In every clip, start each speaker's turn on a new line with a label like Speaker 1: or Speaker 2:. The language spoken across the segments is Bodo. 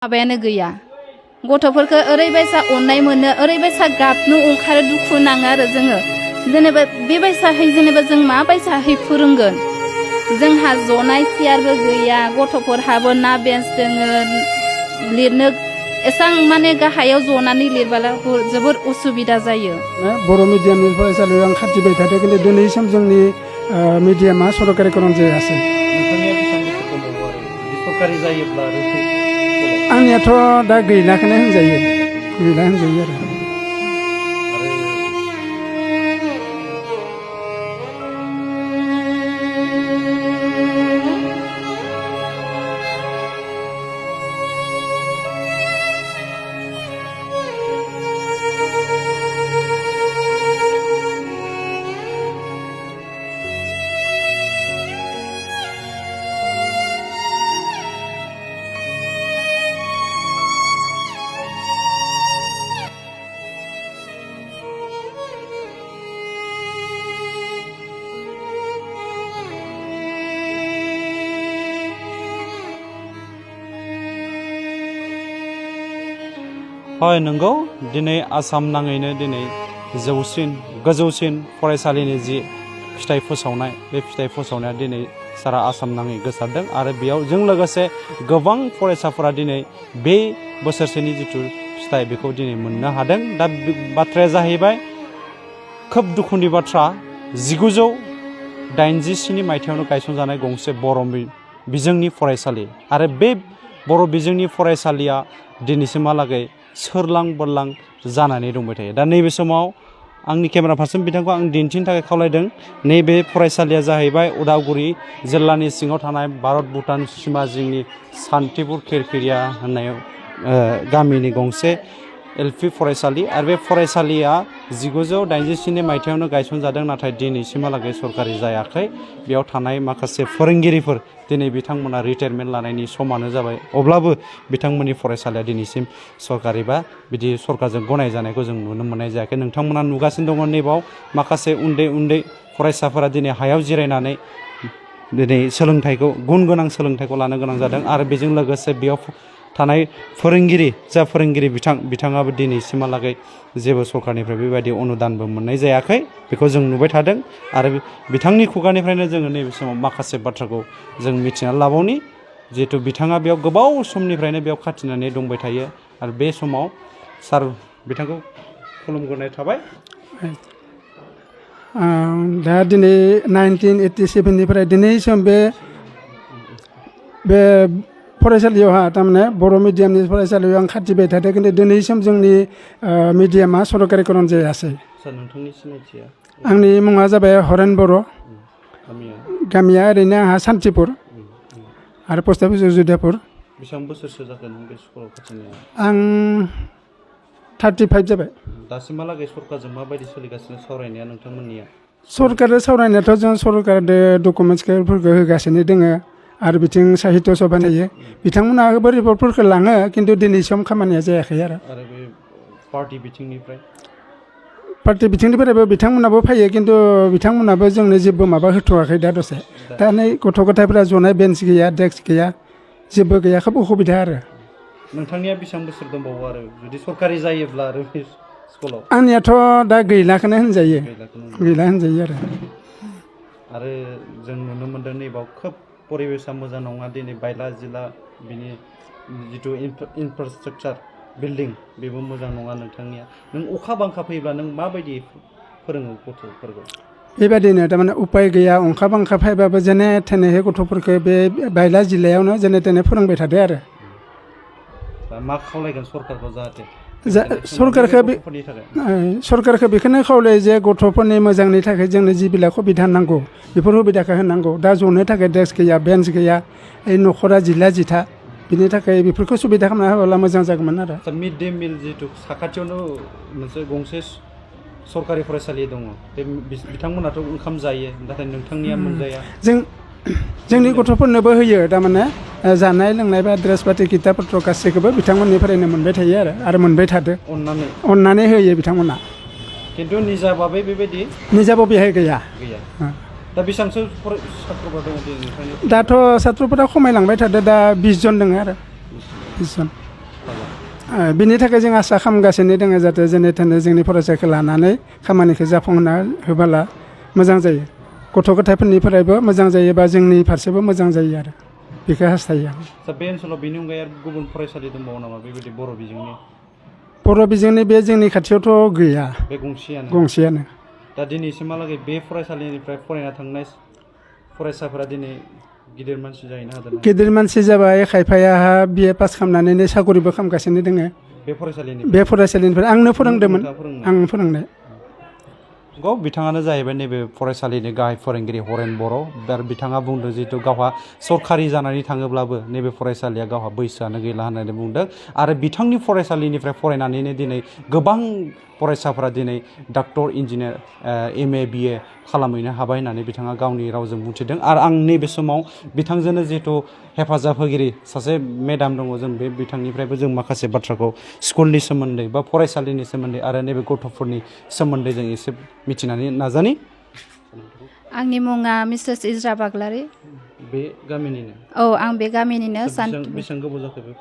Speaker 1: माबायानो गैया गथ'फोरखौ ओरैबायसा अननाय मोनो ओरैबायसा गाबनो ओंखारो दुखु नाङो आरो जोङो जेनेबा बेबायसाहै जेनेबा जों माबायसाहै फोरोंगोन जोंहा जनाय सियारबो गैया गथ'फोरहाबो ना बेन्च दोङो लिरनो एसां माने गाहायाव जनानै लिरबाला जोबोर उसुबिदा जायो
Speaker 2: बर' मिडियामनि फरायसालियाव आं खाथिबाय थादों खिन्थु दिनैसिम जोंनि मिडियामा सरकारिकरन जायासै
Speaker 3: सरकारि जायोब्ला
Speaker 2: आंनियाथ' दा गैलाखौनो होनजायो आरो
Speaker 3: হয় नंगौ दिनै आसाम नाङैनो दिनै गोजौसिन फरायसालिनि जि फिथाइ फोसावनाय बे फिथाइ फोसावनाया दिनै सारा आसाम नाङै गोसारदों आरो बेयाव जों लोगोसे गोबां फरायसाफोरा दिनै बे बोसोरसेनि जिथु फिथाइ बेखौ दिनै मोननो हादों दा बाथ्राया जाहैबाय खोब दुखुनि बाथ्रा 1987 मायथाइयावनो गायसनजानाय गंसे बर' बिजोंनि फरायसालि आरो बे बर' बिजोंनि फरायसालिया दिनैसिमहालागै सोरलां बोरलां जानानै दंबाय थायो दा नैबे समाव आंनि केमेरा पार्सन बिथांखौ आं दिन्थिनो थाखाय खावलायदों नैबे फरायसालिया जाहैबाय उदालगुरि जिल्लानि सिङाव थानाय भारत भुटान सीमा जिंनि सान्तिपुर खेरखेरिया होननाय गामिनि गंसे एलपि फरायसालि आरो बे फरायसालिया 1987 मायथाइयावनो गायसनजादों नाथाय दिनैसिमहालागै सरकारि जायाखै बेयाव थानाय माखासे फोरोंगिरिफोर दिनै बिथांमोना रिटायारमेन्ट लानायनि समानो जाबाय अब्लाबो बिथांमोननि फरायसालिया दिनैसिम सरकारि बा बिदि सरकारजों गनायजानायखौ जों नुनो मोननाय जायाखै नोंथांमोना नुगासिनो दङ नैबाव माखासे उन्दै फरायसाफोरा दिनै हायाव जिरायनानै दिनै सोलोंथाइखौ गुन गोनां सोलोंथाइखौ लानो गोनां जादों आरो बेजों लोगोसे बेयाव थानाय फोरोंगिरि बिथाङाबो दिनैसिमहालागै जेबो सरकारनिफ्राय बेबायदि अनुदानबो मोननाय जायाखै बेखौ जों नुबाय थादों आरो बिथांनि खुगानिफ्रायनो जोङो नैबे समाव माखासे बाथ्राखौ जों मिथिना लाबावनि जिहेतु बिथाङा बेयाव गोबाव समनिफ्रायनो बेयाव खाथिनानै दंबाय थायो आरो बे समाव सार बिथांखौ खुलुमग्रोनाय थाबाय
Speaker 2: दा दिनै 1987 निफ्राय दिनैसिम बे फरायसालियावहा थारमाने बर' मिडियामनि फरायसालियाव आं खाथिबाय थादों खिन्थु दिनैसिम जोंनि मिडियामा सरकारिकरन जायासै
Speaker 3: सार नोंथांनि सिनायथिया
Speaker 2: आंनि मुङा जाबाय हरेन बर' गामिया ओरैनो आंहा सान्तिपुर आरो पस्ट अफिस जुदियापुर
Speaker 3: बेसेबां बोसोरसो जाखो नों बे स्कुलाव खाथिनाया
Speaker 2: आं 35 जाबाय
Speaker 3: दासिमहालागै सरकारजों माबायदि सोलिगासिनो सावरायनाया नोंथांमोननिया
Speaker 2: सरकारजों सावरायनायाथ' जों सरकारजों डकुमेन्टसफोरखौ होगासिनो दोङो आरो बिथिं साहित्य सभा नायो बिथांमोना रिपर्टफोरखौ लाङो खिन्थु दिनैसिम खामानिया जायाखै आरो
Speaker 3: बे पार्टि बिथिंनिफ्राय
Speaker 2: बिथांमोनाबो फैयो खिन्थु बिथांमोनाबो जोंनो जेबो माबा होथ'वाखै दा दसे दा नै गथ' गथायफोरा जनाय बेन्च गैया डेस्क गैया जेबो गैया खोब उसुबिदा आरो
Speaker 3: नोंथांनिया बेसेबां बोसोर दंबावो आरो जुदि सरकारि जायोब्ला आरो बे स्कुलाव
Speaker 2: आंनियाथ' दा गैलाखौनो होनजायो
Speaker 3: आरो जों नुनो मोन्दों नैबाव खोब परिबेसा मोजां नङा दिनै बायला जिला बिनि जिथु इनफ्रास्ट्राक्चार बिल्डिं बेबो मोजां नङा नोंथांनिया नों अखा बांखा फैयोब्ला नों माबायदि फोरोङो गथ'फोरखौ
Speaker 2: बेबायदिनो थारमाने उपाय गैया अखा बांखा फैबाबो जेने थेनेहै गथ'फोरखौ बे बायला जिल्लायावनो जेने थेने फोरोंबाय थादो आरो
Speaker 3: मा खावलायगोन सरकारखौ जाहाथे
Speaker 2: सरकारखौ बेखौनो खावलायो जे गथ'फोरनि मोजांनि थाखाय जोंनो जिबिला सुबिदा नांगौ बेफोर सुबिदाखौ होनांगौ दा जनो थाखाय डेस्क गैया बेन्च गैया न'खरा जिला जिथा बिनि थाखाय बेफोरखौ सुबिदा खालामना होब्ला मोजां जागौमोन आरो
Speaker 3: मिड डे मिल जिथु साखाथियावनो मोनसे गंसे सरकारि फरायसालि दङ बे बिथांमोनाथ' ओंखाम जायो नाथाय नोंथांनिया मोनजाया
Speaker 2: जोंनि गथ'फोरनोबो होयो थारमाने जानाय लोंनाय बा ड्रेस पाति किताब पत्र गासैखौबो बिथांमोननिफ्रायनो मोनबाय थायो आरो मोनबाय थादो अननानै होयो बिथांमोना
Speaker 3: खिन्थु निजाबाबो बेबायदि
Speaker 2: निजाबो बेहाय गैया
Speaker 3: दा बेसेबांसो सात्रफोर दङ नोंथांनि
Speaker 2: दाथ' सात्रफोरा खमायलांबाय थादो दा 20 जन दङ आरो 20 जन बिनि थाखाय जों आसा खालामगासिनो दङ जाहाथे जेने थेने जोंनि फरायसाखौ लानानै खामानिखौ जाफुंहोनो होबोला मोजां जायो गथ' गथायफोरनिफ्रायबो मोजां जायो बा जोंनि फारसेबो मोजां जायो आरो बेखौ हास्थायो आं
Speaker 3: बे ओनसोलाव बेनि अनगायै गुबुन फरायसालि दंबावो नामा बेबायदि बर' बिजोंनि
Speaker 2: बे जोंनि खाथियावथ' गैया
Speaker 3: बे
Speaker 2: गंसेयानो
Speaker 3: दा दिनैसिमहालागै बे फरायसालिनिफ्राय फरायना थांनाय फरायसाफोरा दिनै गिदिर मानसि जाहैनो हादों
Speaker 2: गिदिर मानसि जाबाय खायफाया BA पास खालामनानैनो साकरिबो खालामगासिनो दङ बे फरायसालिनिफ्राय आंनो फोरोंदोंमोन आं फोरोंनाय
Speaker 3: बिथाङानो जाहैबाय नैबे फरायसालिनि गाहाय फोरोंगिरि हरेन बर' आरो बिथाङा बुंदों जिहेतु गावहा सरकारि जानानै थाङोब्लाबो नैबे फरायसालिया गावहा बैसोआनो गैला होननानै बुंदों आरो बिथांनि फरायसालिनिफ्राय फरायनानैनो दिनै गोबां फरायसाफोरा दिनै डक्टर इन्जिनियार MA BA खालामहैनो हाबाय होननानै बिथाङा गावनि रावजों बुंथिदों आरो आं नैबे समाव बिथांजोंनो जिहेतु हेफाजाब होगिरि सासे मेडाम दङ जों बे बिथांनिफ्रायबो जों माखासे बाथ्राखौ स्कुलनि सोमोन्दै बा फरायसालिनि सोमोन्दै आरो नैबे गथ'फोरनि सोमोन्दै जों एसे मिथिनानै नाजानि
Speaker 1: आंनि मुङा मिसेस इज्रा बाग्लारि
Speaker 3: बे गामिनिनो
Speaker 1: औ आं बे गामिनिनो
Speaker 3: बेसेबां गोबाव जाखो बे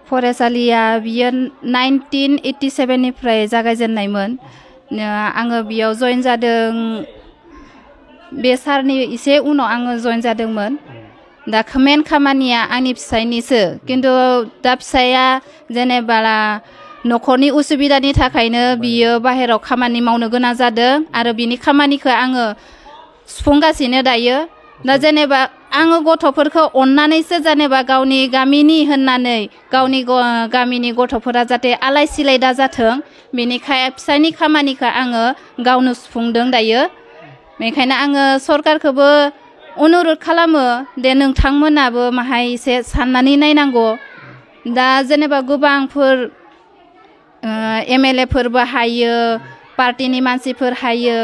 Speaker 1: फरायसालिया बियो 1987 निफ्राय जागायजेननायमोन आङो बेयाव जइन जादों बे सारनि एसे उनाव आङो जइन जादोंमोन दा मेन खामानिया आंनि फिसायनिसो खिन्थु दा फिसाया जेनेबा न'खरनि उसुबिदानि थाखायनो बियो बाहेरायाव खामानि मावनो गोनां जादों आरो बिनि खामानिखौ आङो सुफुंगासिनो दायो दा जेनेबा आङो गथ'फोरखौ अननानैसो जेनेबा गावनि गामिनि होननानै गावनि गामिनि गथ'फोरा जाहाथे आलाय सिलाय दा जाथों बेनिखाय फिसायनि खामानिखौ आङो गावनो सुफुंदों दायो बेनिखायनो आङो सरकारखौबो अनुरद खालामो दे नोंथांमोनाबो माहाय एसे साननानै नायनांगौ दा जेनेबा गोबांफोर MLA फोरबो हायो पार्टिनि मानसिफोर हायो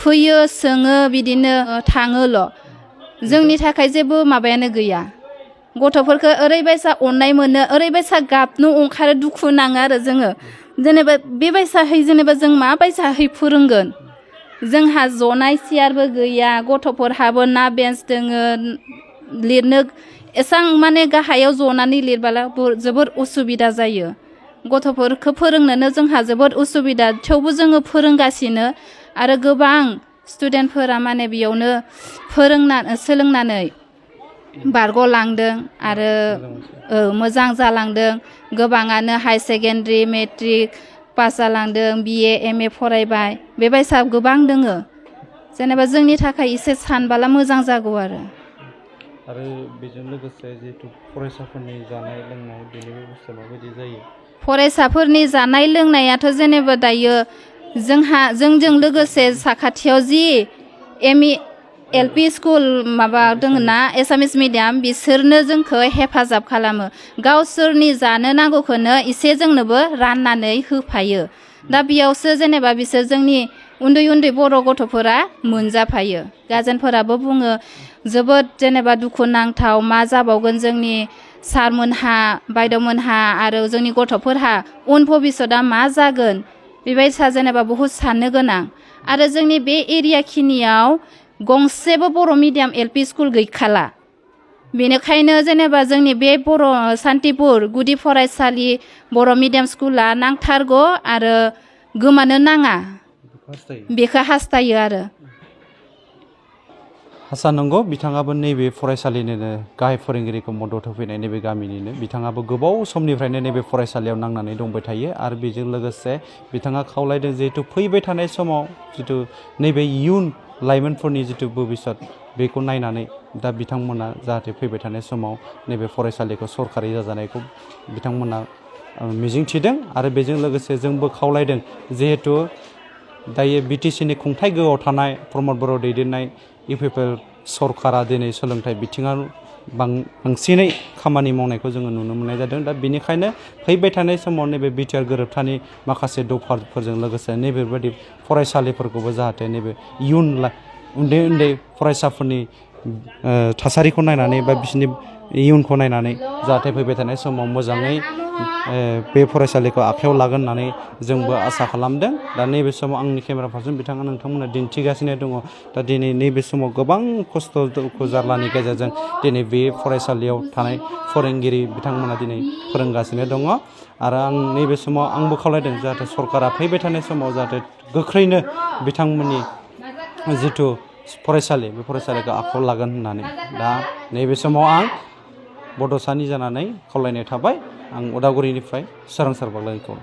Speaker 1: फैयो सोङो बिदिनो थाङोल' जोंनि थाखाय जेबो माबायानो गैया गथ'फोरखौ ओरैबायसा अननाय मोनो ओरैबायसा गाबनो ओंखारो दुखु नाङो आरो जोङो जेनेबा बेबायसाहै जेनेबा जों माबायसाहै फोरोंगोन जोंहा जनाय सियारबो गैया गथ'फोरहाबो ना बेन्स दोङो लिरनो एसां माने गाहायाव जनानै लिरबाला जोबोर उसुबिदा जायो गथ'फोरखौ फोरोंनोनो जोंहा जोबोद उसुबिदा थेवबो जोङो फोरोंगासिनो आरो गोबां स्टुडेन्टफोरा माने बेयावनो सोलोंनानै बारग'लांदों आरो मोजां जालांदों गोबाङानो हाई सेकेन्डारि मेट्रिक पास जालांदों BA MA फरायबाय बेबायसा गोबां दोङो जेनेबा जोंनि थाखाय एसे सानबाला मोजां जागौ आरो
Speaker 3: बेजों लोगोसे जिहेतु फरायसाफोरनि जानाय लोंनाय बेनि बेबस्था माबायदि जायो
Speaker 1: फरायसाफोरनि जानाय लोंनायाथ' जेनेबा दायो जोंजों लोगोसे साखाथियाव जि LP स्कुल माबा दङ ना एसामिस मिडियाम बिसोरनो जोंखौ हेफाजाब खालामो गावसोरनि जानो नांगौखौनो एसे जोंनोबो राननानै होफायो दा बेयावसो जेनेबा बिसोर जोंनि उन्दै उन्दै बर' गथ'फोरा मोनजाफायो गार्जेनफोराबो बुङो जोबोद जेनेबा दुखुनांथाव मा जाबावगोन जोंनि सारमोनहा बायद'मोनहा आरो जोंनि गथ'फोरहा उन भबिसतआ मा जागोन बेबायसा जेनेबा बहुद साननो गोनां आरो जोंनि बे एरिया खिनियाव गंसेबो बर' मिडियाम LP स्कुल गैखाला बेनिखायनो जेनेबा जोंनि बे बर' सान्तिपुर गुदि फरायसालि बर' मिडियाम स्कुला नांथारगौ आरो गोमानो नाङा बेखौ हास्थायो आरो
Speaker 3: हासा नंगौ बिथाङाबो नैबे फरायसालिनिनो गाहाय फोरोंगिरिखौ मदद होफैनाय नैबे गामिनिनो बिथाङाबो गोबाव समनिफ्रायनो नैबे फरायसालियाव नांनानै दंबाय थायो आरो बेजों लोगोसे बिथाङा खावलायदों जिहेतु फैबाय थानाय समाव जितु नैबे इयुन लाइमोनफोरनि जितु भबिसत बेखौ नायनानै दा बिथांमोना जाहाथे फैबाय थानाय समाव नैबे फरायसालिखौ सरकारि जाजानायखौ बिथांमोना मिजिंथिदों आरो बेजों लोगोसे जोंबो खावलायदों जिहेतु दायो BTCनि खुंथाय गोहोआव थानाय प्रमद बर' दैदेननाय UPPL सरकारा दिनै सोलोंथाइ बिथिङाव बांसिनै खामानि मावनायखौ जोङो नुनो मोननाय जादों दा बेनिखायनो फैबाय थानाय समाव नैबे बिटिआर गोरोबथानि माखासे दफाफोरजों लोगोसे नैबेबायदि फरायसालिफोरखौबो जाहाथे नैबे इयुन उन्दै उन्दै फरायसाफोरनि थासारिखौ नायनानै बा बिसोरनि इयुनखौ नायनानै जाहाथे फैबाय थानाय समाव मोजाङै बे फरायसालिखौ आखायाव लागोन होननानै जोंबो आसा खालामदों। दा नैबे समाव आंनि केमेरा पार्सन बिथाङा नोंथांमोना दिन्थिगासिनो दङ। दा दिनै नैबे समाव गोबां खस्थ' दुखु जारलानि गेजेरजों दिनै बे फरायसालियाव थानाय फोरोंगिरि बिथांमोना दिनै फोरोंगासिनो दङ। आरो आं नैबे समाव आंबो खावलायदों जाहाथे सरकारा फैबाय थानाय समाव जाहाथे गोख्रैनो बिथांमोननि जिथु फरायसालि बे फरायसालिखौ आखायाव लागोन होननानै। दा नैबे समाव आं बड'सानि जानानै खावलायनाय थाबाय। आं उदालगुरिनिफ्राय सोरांसार बाग्लारिखौ